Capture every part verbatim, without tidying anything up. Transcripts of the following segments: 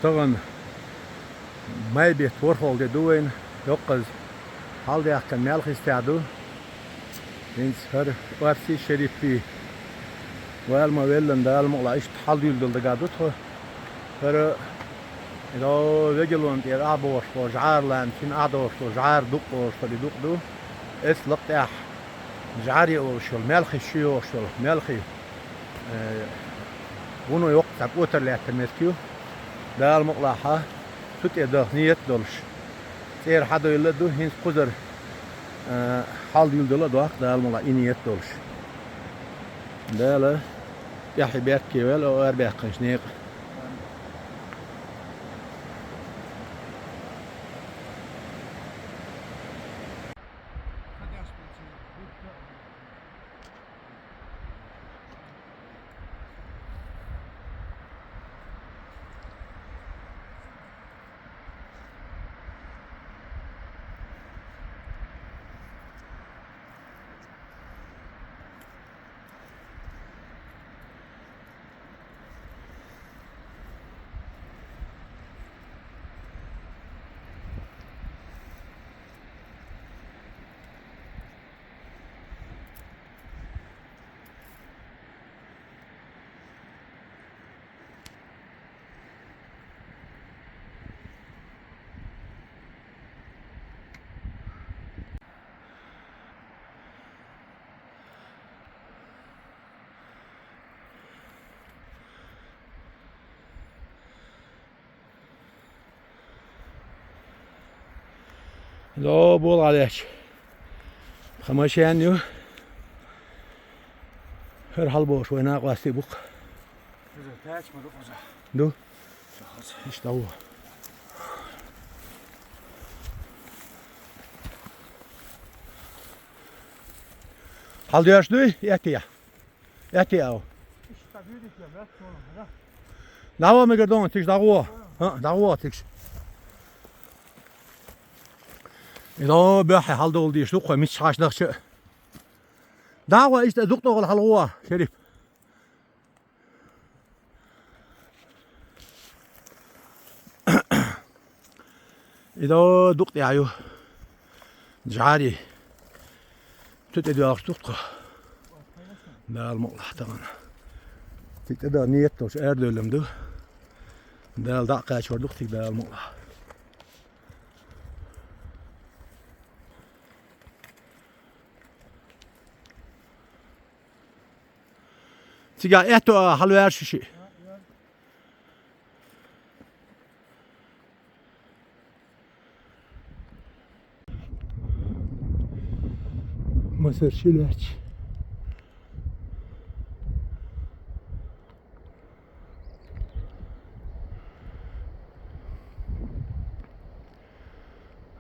Тахана май бетта ворхӀалгӀа де ду вайна, йоккхаза хьалдаьхкина маьлхий истех ду. ХӀинца хӀара Орси Шерипи, вала ма велла, Дала мукъалахь, иштта хьалдуьйладала дагахь ду тхо. ХӀара, ино, Вегилон тӀера Ӏа бохуш болу жӀара лан, цуьнан Ӏа дохуш долу жӀара дукъ бохуш долу и дукъ ду. Эцу лакха тӀехь жӀаре олуш йолу, маьлхий ши йохуш йолу, маьлхий, э, вуно йоккха цхьа кӀотар лаьттина меттиг ю. Дала мукъалахь, цу тӀе даха ниет а долуш, цӀера хьадевлла а ду, хӀинца кхузара, э, хьалдуьйладала а доккху, Дала мукъалахь, и ниет а долуш. Дала тӀаьхье беркате войла оха арабаьккхинчу некъан. Ло, болу гӀалеш. Тхан машен ю. ХӀара хьалабохуш вай накъостий бу-кх. Иза тачма ду хаза. Ду? Иштта ву. Хьалдеш дуй? Этте. Этте ау. ДӀагӀо мегар дон, тикш дӀагӀо. ХӀа, дӀагӀо тикш. Идо бехье хьалдовла дийш ду-кх вай, мичча хьаша дахча а. ДӀагӀо иштта дукъ тӀехула хьалагӀо, Шерип. Идо дукъ тӀехь ю. ЖӀари. Цу тӀе доьлхуш ду-кх тхо. Дала мукъалахь тахана. Цига тӀе дан ниет долуш арадевлла ма ду. Дала дӀа а кхачор ду-кх цига, Дала мукъалахь. Цигахь аьтто а хьалаваьрша шиъ. Масар ши лаьтташ.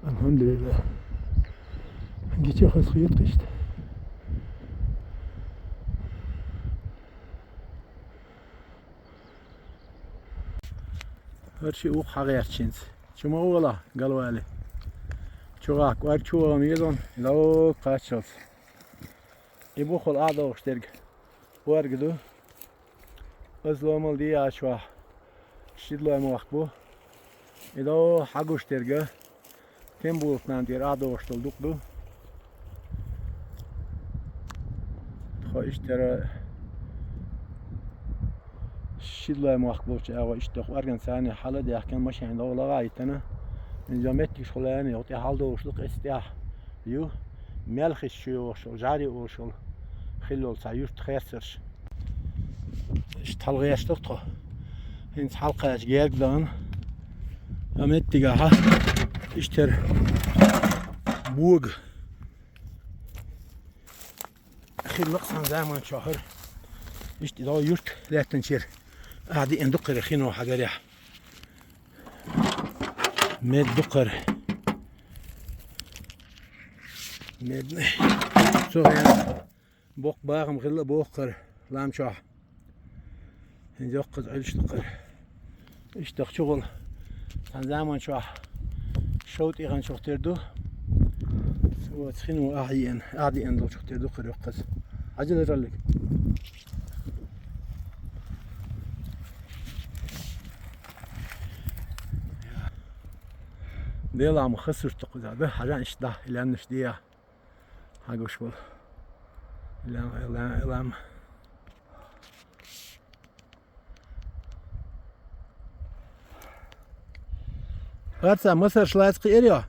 Алхьамдулиллах. Гича хазахета иштта. ХӀара шиъ ву-кх хьагӀерташ хӀинца. Чу ма гӀолахь, галвали. ЧугӀа кӀорга чу вахана веза ван, ло кхаччалц. И бухал а дохуш дерг. КӀорга ду. Аза ломал дийа чохь шидлой мохк бу. И до хьагуш дерга. Тембулатнан тӀера а дохуш долу дукъ ду. Тхо иштара шидлой мохк болчу агӀо иштта кӀорган царна хьала а даьхкина машина догӀу лагӀа а йитана. Иза меттигаш хула яьнна, йогӀу тӀе хьалдолуш ду, къеста тӀехь ю. Мелхица чу йогӀуш йолу, жӀаьри олуш йолу хиллол цхьа юрт херцарш. Иштта хьалгӀеш ду тхо. ХӀинца хьалкхаьчча герга дан. А меттигахьа иштара бога. Хилла-кх цхьана заман чохь хӀара. Иштта и догӀу юрт лаьттанчера. Ахьа диъна дукхара хино хьагарехь. Мед дукхара. Медна. Цо хьена боккха бахам хилла бохкхара лам чохь. ХӀинца йоккхаза Ӏуьллуш дукхара. Иштта чугӀула. Цхьана заман чохь шов тӀеханчух тера ду. Оцу хино ахьа еана, ахьа деана долчух тера дукхара йоккхаза. Хьажа лераллиг. Делам хасурту кхуза да, хьажан иштта да, иланнаш дия. Хьагуш вол. Илан, илан, илан. Харца масар шлац кхиэр йо?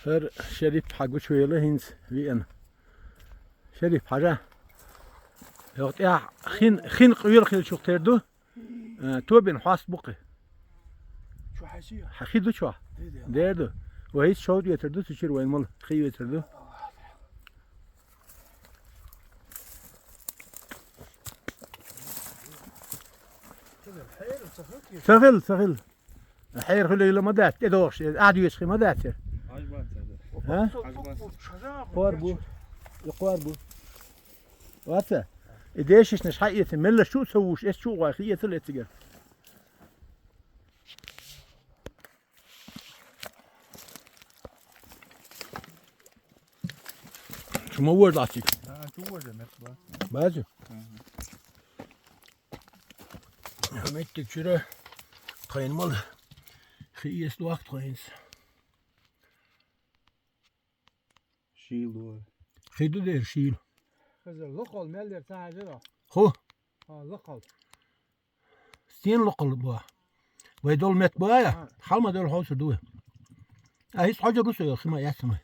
ХӀар Шерип хьагуш вела хӀинца виъна. Шерип, хьажа. Йо, тӀехь хин, хин къоьлла хилчух тера ду. Э, тобин хьост бу кхы. Чу хьаси? Хьа хи ду чохь? Де, де. Дер ду. Вай хӀинца шовда ветар ду, цу чуьра вайн мала хи ветар ду. Ца хила, ца хила. Хьера хуьлийла ма дац, тӀедогӀуш, э, Ӏад веш хи ма дац яра. Хьаж бац ада. А? Хьаж бац. Кхор бу. И кхор бу. Ваца? И дешишнаш хьаэца, меллаш чу а ца вуш, эс чу а гӀой, хи эцал эцигар. Чу ма вожа лацик. А, чу вожа, мет ба. Бази? Мгм. Меттиг чуьра тхайн мала хи эс вахт тхайнс. Шийла. Хи ду дер шийла. Хаза лохол мел дер ца хьажа. Ху? А, лохол. Стен лохол бу. Вай дол мет бу я? А. Халма дол хол шу ду. А, хис хьожа гусу, хима ясма.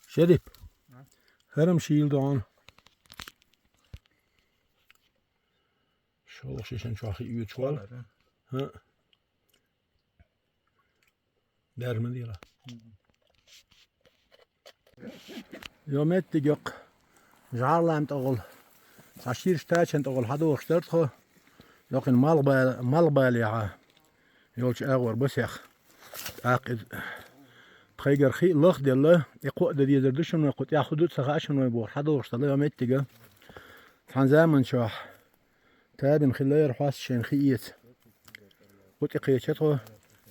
Шерип. А? ХӀарам шийла дон. ШолгӀа шишан чохь и оьцуш вала. ХӀа. Дарма дела. Йо, меттиг йоккха. ЖӀарлам тӀагӀол. Цхьа ширш тачан тӀагӀол хьадохуш дара тхо. Йоккхин малхбал-, малхбалехьа. Йолчу агӀор басех. ТӀаккха иза тхайгара хи лахделла, и кхоъ дан дезар ду шуна, кху тӀехь хӀу ду ца хаьа шуна бохуш хьадохуш дала, йо, меттига. Цхьана заман чохь. Табина хилла яра хьоста шайна хи эца. ХӀу тӀе кхеча тхо.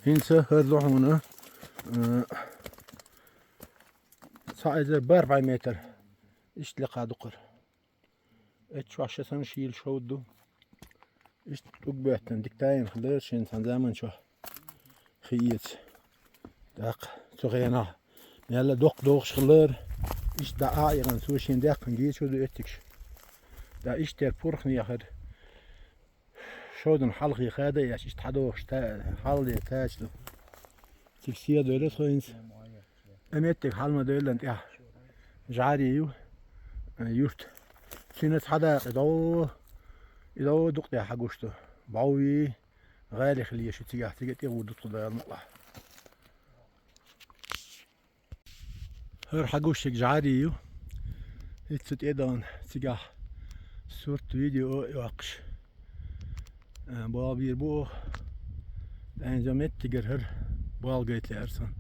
ХӀинца хӀара ду хьуна, э, цхьа эзар бархӀ метр. Иштта лекха дукхара. Эцчохь ша санна шийла шовда ду. Иштта тӀуг боьттина, дика тайна хилла яра шайна цхьана заман чохь. Хи эца. ТӀаккха цу хенахь мелла доккха дохуш хилла яра. Иштта дӀа а эгӀана цо шен даьккхина гечо ду эттигаш. ТӀа иштта яра пурхне яхара. Шовдан хьалхе хада а еш, иштта хьадохуш та-, хьалде тача ду. Цига седойла тхо хӀинца. Э, меттиг хьалма дойлан тӀехь. ЖӀари ю, э, юрт. Цуьнан цхьа дакъа и дов, и дов дукъ тӀехь хьагуш ду. Бовви, гӀали хила еш ю цигахь, цига тӀе гӀур ду тхо Дала мукъалахь. ХӀара хьагуш шига жӀари ю. ХӀинца тӀедална цигахь сурт, видео а йоккхуш. Э, бал бийр бу оха. Дайна меттигара хӀара бал гайта лаьара сан.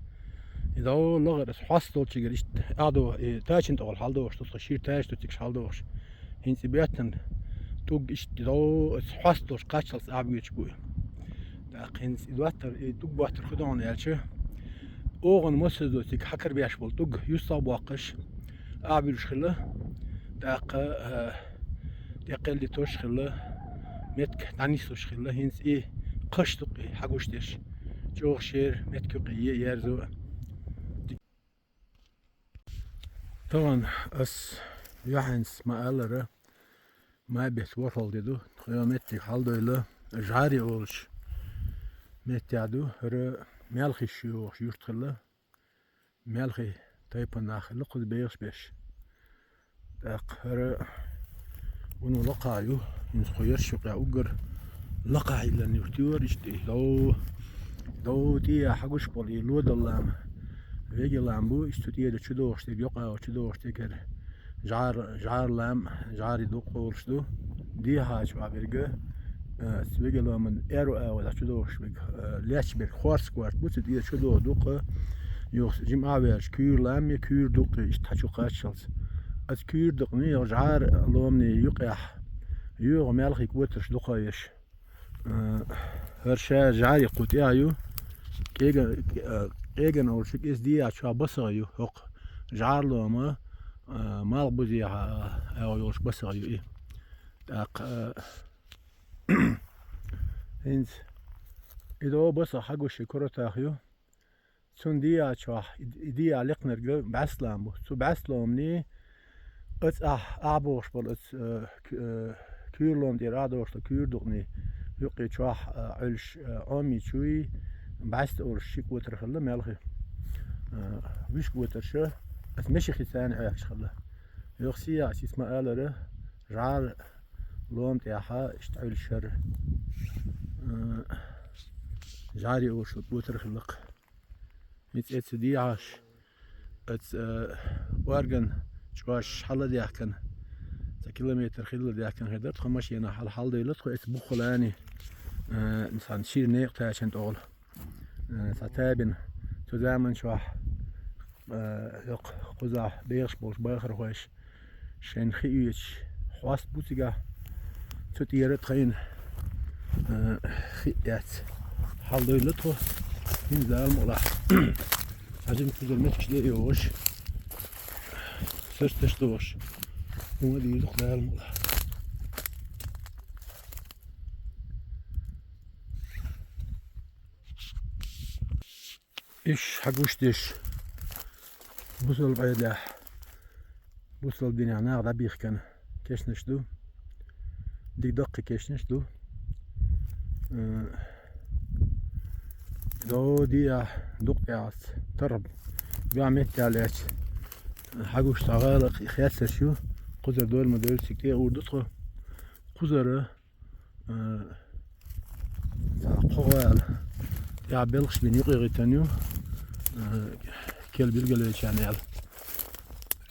И дов лахара аса хьоста долчигара иштта Ӏадо, и тачан тӀехула хьалдохуш, ту тхо шира тача ду цигаш хьалдохуш. ХӀинца и беттан тӀуг иштта дов аса хьоста долуш кхаччалц Ӏабоьдуш бу и. ТӀаккха хӀинца и доттар, и тӀуг боттар хӀу догӀна аьлча, огӀан массазо цига хьакар беш болу тӀуг юьстах боккхуш, Ӏабуьлуш хилла. ТӀаккха, а, тӀекхелли тош хилла, метка дӀанислуш хилла, хӀинца и кхаш дукъ и хьагуш деш. ЧӀогӀа шера метка юкъе е ерзо. Тахана ас юьхьанца ма-аллара, май бес ворхӀалгӀа де ду, тхо меттиг хьалдойла, жӀари олуш меттиг ду, хӀара Мелхиш ю йохуш юрт хилла, Мелхи тайпан нах хилла кхуза бехаш беш. ТӀаккха хӀара вуно лакха ю, хӀинца кху ерш юкъа уггар лакха хьиллан юрт ю хӀара иштта и дов, дов тӀе а хьагуш болу и лодаллам, вегелам бу, иштта тӀера чудогӀуш дерг, йокъа чудогӀуш дерг хӀара жӀар-, жӀарлам, жӀари дукъ олуш ду. Дехьачу а берга, а, вегеломан аьру а вала чудогӀуш берг, а, лечберг хорс корт бу, цу тӀера чудогӀу дукъа, юхс жима а ваьлча, куьйра лам я, куьйра дукъа, иштта хьачу кхаччалц. Аса куьйра дукъа, нехан жӀар ломане юкъехь, юха мелхиг вотарш дукха еш. Э, хӀара ша жӀари кху тӀехь ю. КӀега-, э, кӀеган олучу кӀеза дехьа чохь басагӀа ю хӀокху. ЖӀарлома, э, малх бузехьа, э, йолуш басагӀа ю и. ТӀаккха, э, ХӀинца и догӀа баса хьагуш и Коротах ю. Цун дийя чохь, и, и дийя лекхнарг бӀаьслам бу. Цу бӀаьсломний аца ахь, ахь бохуш болу аца, э, к-, э, куьйралом тӀера ахь дохуш долу куьйра дукъний юккъе чохь, э, Ӏуьллуш, э, Ӏомичуй бӀаьста олуш ши котар хилла мелхи. Э, виш котарша аса мешихи царна Ӏоьхкуш хилла. Йохсия аса ма алара, жӀара лом тӀехьа иштта Ӏуьллуш хӀара, э, жӀари олуш котар хилла-кх. ХӀинца эца дехьаш, эца, э, орган чӀош хьалладаьхкина, цхьа километр хилладаьхкина хир дара тхо машенахь хьала, хьаладевлла тхо эца буххалани, э, цхьана шира некъа тачана тӀехула. Э, цхьа табина цу заман чохь, э, йоккха кхузахь бехаш болуш бахархойша шайн хи оьцуш хьост бу цигахь. Цу тӀера тхайна, э, хи эц. Хьаладевлла тхо, хӀинца Дала мукъалахь. Хьажин кхузара меттигаш де а йогӀуш, сарташ дохуш, хӀума а дийр ду-кх Дала мукъалахь. Уьш хьагуш деш, бусалба Ӏедалехь, бусалба динехь наха дӀабихкина кешнаш ду. Дика даккхий кешнаш ду. Э, догӀа дехьа дукха тӀехьаца, таргӀа, дуьхьа меттехь лаьцна хьагуш цхьа гӀала хецаш ю. Кхузара дойла ма дойла цига тӀе а ур ду тхо. Кхузара Э, цхьа кхо гӀала тӀехь белхаш бина юкъагӀиттина ю. Э, кел билгалвечарна аьлла.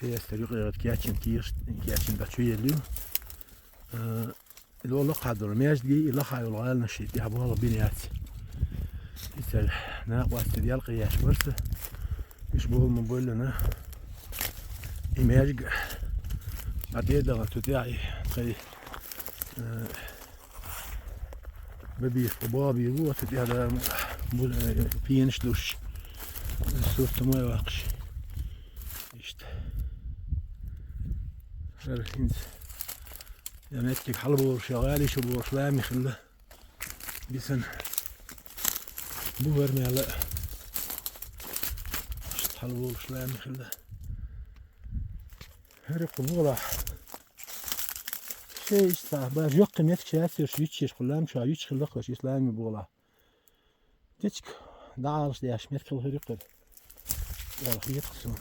Реестр юкъагӀитта кечйина, кийраш кечйина дӀа чуелла ю. Э, и ло лакхахь долу маьждиге, и лахахь йолу гӀаланаш и тӀехь болх бина яц. Иза накъостий ялкъе еш бара ца. Уьш болу ма-боллина. И маьждиг а тӀе а дахана цу тӀехь и тхайн, э, Бабийх бу, бабийх бу, оцу тӀехь дара бу, э, пенаш душ. Сурт ма ваккхаш. Иштта. ХӀара хӀинца. Я меттиг хьалаболуш, я гӀали шу болуш лами хилла. Бисан. Бу хӀара мела. Иштта хьалаболуш лами хилла. ХӀара кху бу гӀалахь. Шей иштта, баш йоккха меттиг ша яц йолуш, юьтчеш кху лам ша, юьтч хилла кхуш, ислами бу гӀалахь. Дечиг дӀагӀалаш деш меттиг хила хир ю кхуьра. Вала хеташ суна.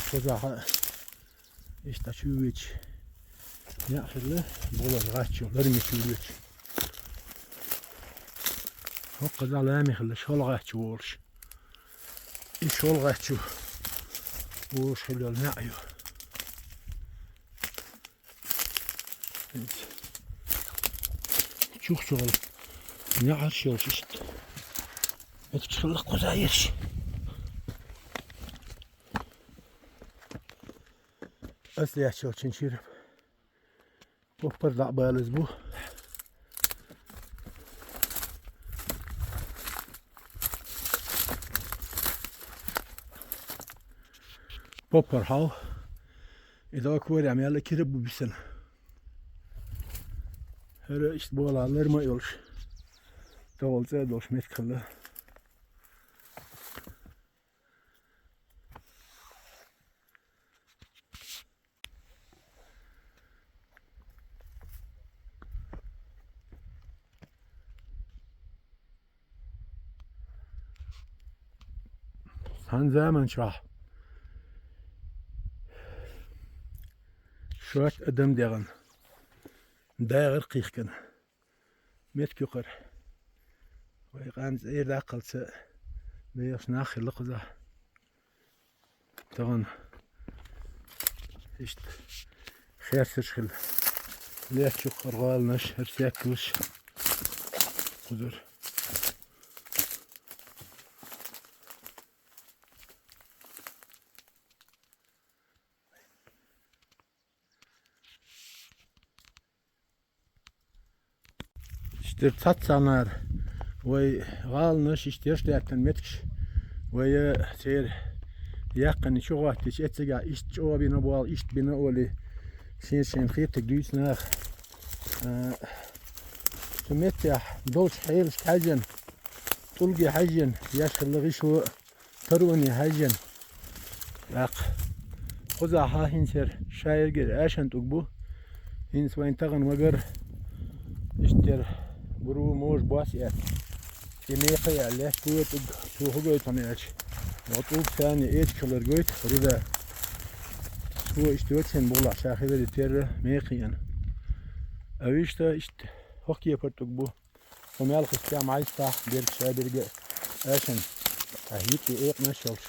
Кхузахь иштта чу вуьйчу. Яа хилла, болаш гӀаччу, ларми чу вуьйчу. ХӀокхузахь лами хилла, шолгӀаччу волуш. И шолгӀаччу волуш хилла неӀ ю. Чухчухал неӀарш йолуш иштта. Меттигаш хилла кхуза ерш. Ас лаьтташ йолчун чираб. Поппар дӀа а балаза бу. Поппар хьал. И дог коря мел кира бу бисана. ХӀара иштта болаллар ма йолуш. ТогӀал цӀа долуш меттиг хилла. Цхьана заман чохь шоьтан адам дегӀан дагӀар кхихкина. Меттиг юкъара. Вай къанна цӀера даккхалца бехаш нах хилла кхузахь. Тахана иштта херсаш хилла. Леччух аргӀаланаш, хӀара сетталаш. Кхузара. Иштта цхьаццанара вай гӀаланаш иштта ерш даьттан меттигаш. Вай церан яьккхина чу гӀоттича, эццигахь иштта чӀогӀа бина болу, иштта бина олий, шен-шен хетарг дуьйцу наха. А, Меттехь долчу хьелашка хьаьжжина, тӀулге хьаьжжина, еш хилла гӀишло, тароне хьаьжжина. ТӀаккха кхузахь хӀинцара ша ергера аьшан тӀулг бу. ХӀинца вайн тахана магар иштта бур ву можа бос эцна. И мекха а лаьтта тӀулг, цо хӀун гойту хьуна аьлча, ван тӀулг царна эцачу хилар гойту, руда. Цо иштта йоцийна бугӀалахь ша хиларе терра мекхийна. А вуьшта иштта хӀокху кепара тӀулг бу. Хьо мел хӀуста мел йистахь, берг ша берг а аьшна, ткъа хӀинца и экъанаш йолуш.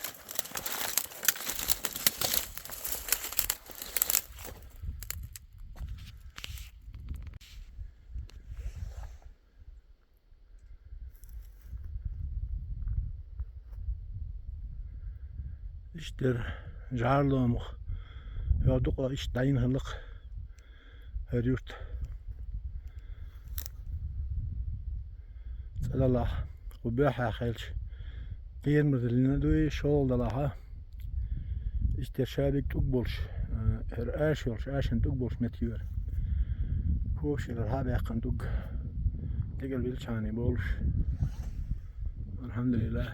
Иштта дера жӀараломах, хьо дукъа иштта дӀайина хӀаллакх хӀара юрт. ЦӀа далахь, кху боьххьехь хилча, кхерамазаллина дуй, шолгӀа далахьа. Иштта дера шадерг тӀулг болуш, э, хӀара аша йолуш, ашана тӀулг болуш меттиг ю хӀара. Когаш хилар хьа а баьккхина тӀулг, дегӀал вилчхьана болуш. Алхьамдулиллах.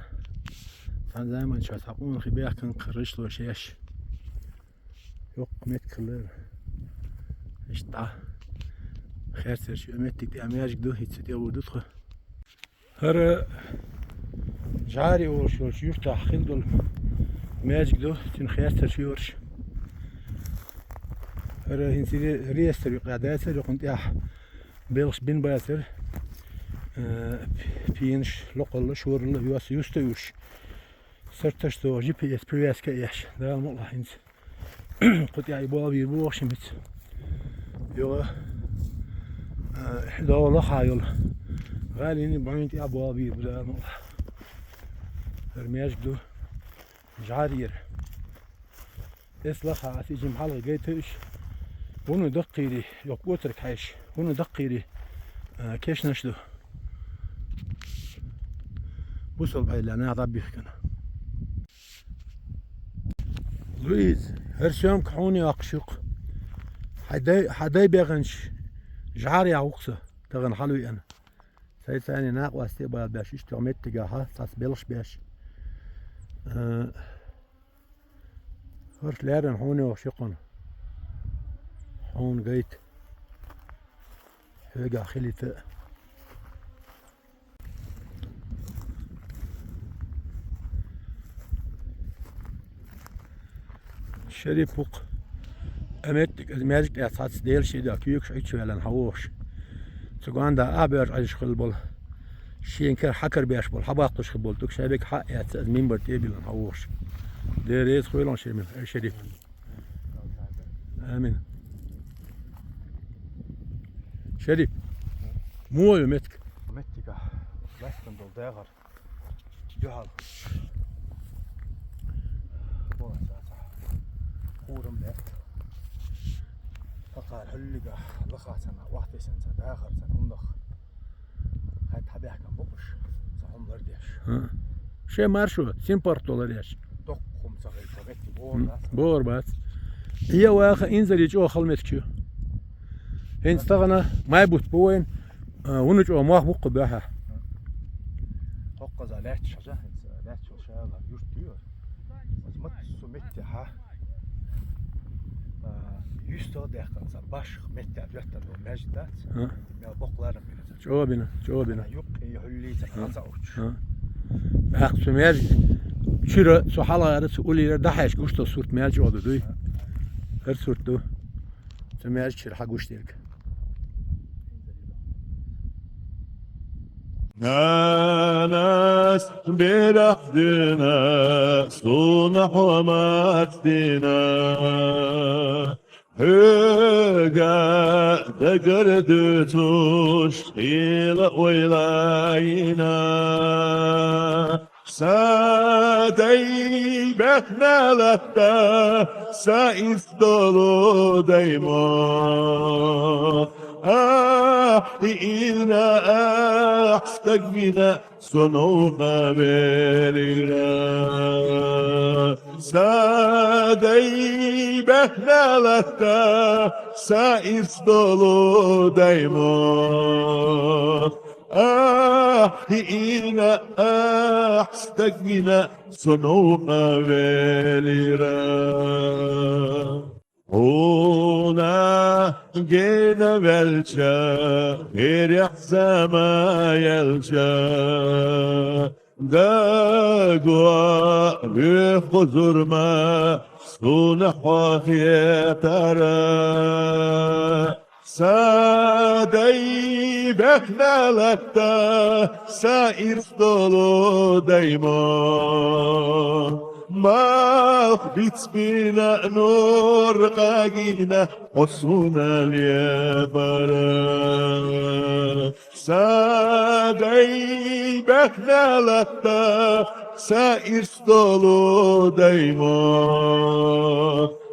Цхьана заманчохь цхьа къонахий баьхкина кхара гӀишлош еш. Йоккха меттиг хилла. Иштта дӀа. Херцарчу меттиг тӀехь маьждиг ду, хӀинца тӀе а вур ду тхо. ХӀара ЖӀари олуш йолчу юьртахь хилла долу маьждиг ду, цуьнан херцарчу йорш. ХӀара хӀинца ре-, реестр юкъахь дацара, юкъана тӀехь белхаш бина бацара. Э, пенаш, локхалла, шоралла, йос, юста уьш. Сарташ дохуш, G P S привязка а еш, Дала мукъалахь хӀинца. Кху тӀехь и болх бийр бу вахшимица. Йо, а, догӀу лаха йолу. ГӀалини бӀуьнан тӀехь болх бийр бу, Дала мукъалахь. ХӀара маьждиг ду, ЖӀарера. Эс лаха аса и жима хьалха гайта уьш. ХӀуна даккхийри, йоккха оцарг хьаьжча, хӀуна даккхийри, а, кешнаш ду. Бусалба хьайла нах дӀабихкина. Луиз, хӀара съёмка хьуна йоккхуш ю-кх. Хьан дай, хьан дай беханчу ЖӀарехь ву-кх со, тахана хьалавеана. Сайн царний накъостий а бала беш, иштта меттигахьа, цхьацца белхаш беш. Э, хӀорш леррина хьуна йохуш ю-кх хьуна. Хьуна гайта. Хьоьгахь хилийта а. Шериф ву-кх. А меттиг, иза маьждиг тӀехь цхьацца Делан шен да, куьйгаш Ӏуьтташ ваьллина хьан вохуш. Цу гондахьа а боьжа Ӏаьржаш хилла болу. Шен кара хьан кара беш болу, хьан баккхуш хилла болу, тӀаккха шайн бега хьан а эцна, иза минбар тӀе а биллина хьан вохуш. Дера реза хуьлда шен, Шериф. Амин. Шериф, муха ю меттиг? Меттигахь лаьттина долу дахар дуьхьал. Бо аса аса. Хурам лаьтта. Хакхара хӀаллигахь лаха цхьана, охьатесна цхьа дахар цхьана хӀуманах. Хьайн тхьабехкам бу уьш, цхьа хӀума лардеш. ХӀа. Шен маршо, симпаргӀато ларъеш. Доккха хӀума ца хилча, метте бор М, дац. Бор бац. Е ваха инзаре чӀогӀа хала меттиг ю. ХӀинца тахана май бутт бу вайн, а, вуна чӀогӀа мох бу-кх кху боьххьехь. ХӀокхуза лаьтташ хьажа, хӀинца лаьтташ йолу шайла юрт ю. Оцу массо а меттехьа, а, юьстах а даьккхина, сан башха меттехь доьттина долу маьждиг дац. ХӀа. Мел боккха ларам бина сан. ЧӀогӀа бина, чӀогӀа бина. Юккъе хӀуллийца ХӀа. Хьаца уьтуш. ХӀа. ТӀаккха цу маьждиг чуьра, цу хьалхара, цу уллера дӀахьаьжча гуш долу сурт мел чӀогӀа ду дуй? ХӀа. ХӀара сурт ду. Цу маьждиг чуьра хьан гуш дерг. Нанас берахь дина, суна хьо мацдина. Хьоьга дагар дуьтуш, хила ойла йина. Сан дай бехна латта, сан иза долу даймо. А, Ийна ахь стаг вина, со новкъа велира. Са дай бехналатта, са ирс долу даймон. Ахь ийна, ахь стаг вина, со новкъа велира. Хьуна гена велча, хӀирехь заман елча, дагва вуьйху зурма, суна хьо хетара. Са дай бехналатта, са ирс долу даймон. Малх бицбина, нур къагийна, хьо суна лебара. Са дай бехналатта, са ирс долу даймон.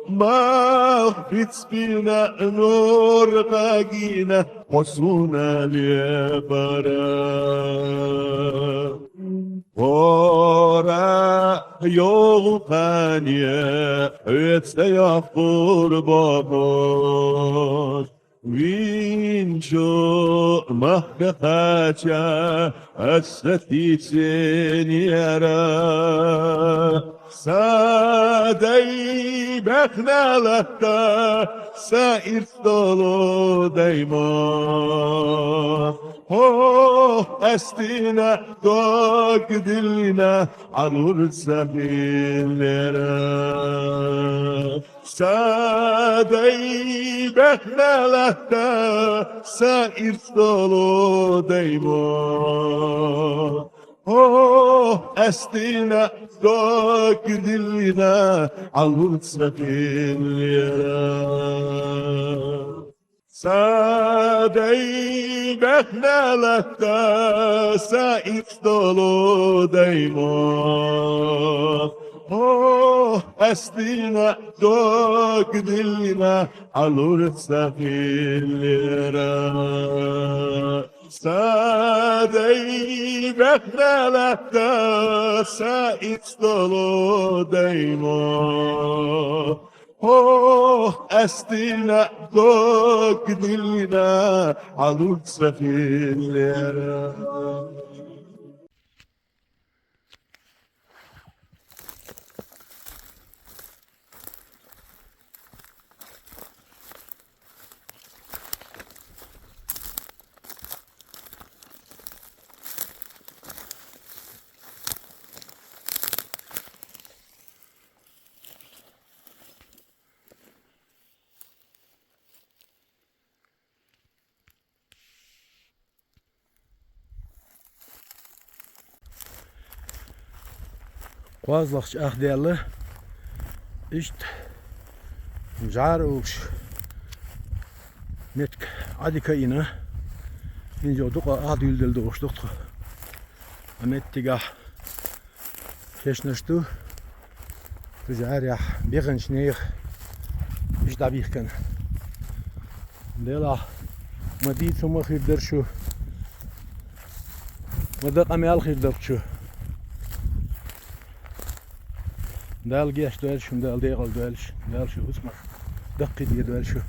Малх бицбина, нур къагийна, хьо суна лебара. ХӀора йогӀу къане, хьоьца йоккхур бохуш, винчу махка кхача, аса тийсинера. Са дай бехналатта, са ирс долу даймон. Хьо къаьстина, дог диллина, Ӏалур ца хиллера. Са дай бехналатта, са ирс долу даймон. Хьо къаьстина, дог диллина, Ӏалур ца хиллера. Са дай бехналатта, са ирс долу даймон. Хьо къаьстина, дог диллина, Ӏалур ца хиллера. Са дай бехналатта, са ирс долу даймон. Хьо къаьстина, дог диллина, Ӏалур ца хиллера. КхозлагӀчу ахдаьлла, иштта жӀара угуш меттиг Ӏадика йина, хӀинца дукха ахдаьлла догӀуш ду тхо. Ткъа меттигехь кешнаш ду, цу жӀарехь беханчу нехан иштта дӀабихкина. Делахь, ма дийца хӀума хир дара шу, ма дан къамел хир дара шу. Дала гечдойла шун, Дала декъал дойла шун, Дала шун хӀусамах даккхийдедойла шу.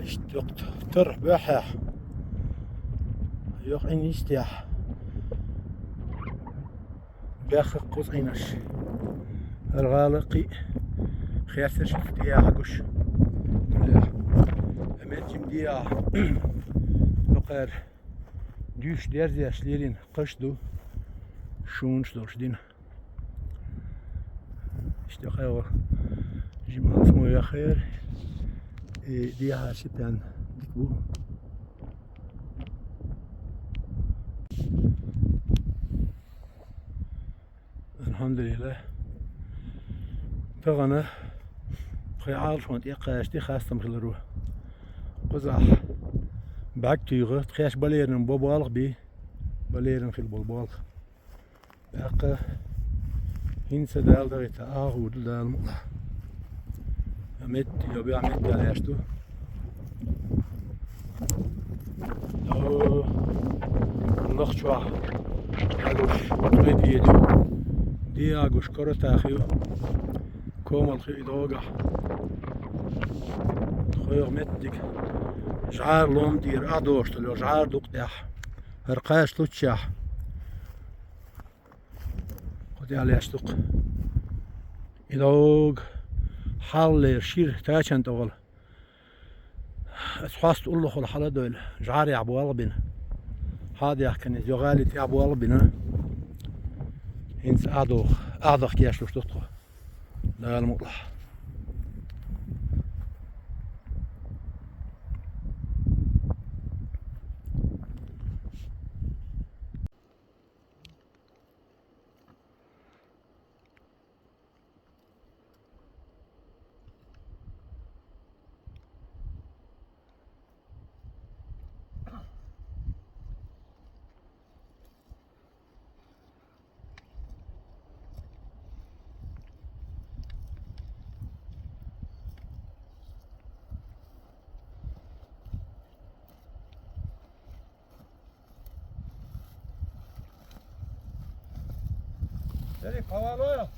Иштта йоккха тарх баьхьехь, йоккха Ӏин йистехь, Баьхка кхузткъа Ӏийнарш. ХӀара гӀала кхы а херсарш тӀехьа гуш. Амет чим дия. Токхар дуьйш дерзеш лерина кхаш ду. Шунаш долуш дина. Иштта кхайо. Жималц мо яхар. И дехьа шипен дик бу. Алхьамдулиллах. Тахана тхайн Ӏалашонан тӀекхача хастам хиларо. Кхузахь бӀаьг туьйхира, тхеш балерина бо болх бий, балерина хила болу болх. ТӀаккха хӀинца Дала дахийта агӀор ду Дала мукъалахь. Метта, йо, беа метта леш ду. О, нах чохь. Агуш, кхетий ду. Ди агуш, коротах ю. Комал хи и догахь. Хойх меттиг. ЖӀар лом дийр, а дошта ло, жӀар дукъ тӀехь. ХӀара кхаьш луччехь. Кху тӀехь леш дукъ. И дог хьаллера шира тачан тӀогӀал. Ас хьоста уллохула хьала а дойла, жӀарехь болх бина. Хьа а даьхкина иза, йо гӀали тӀехь болх бина. ХӀинца а дох, а дахка еш луш ду тхо. Дала мукъалахь. Дерриг хьо валло?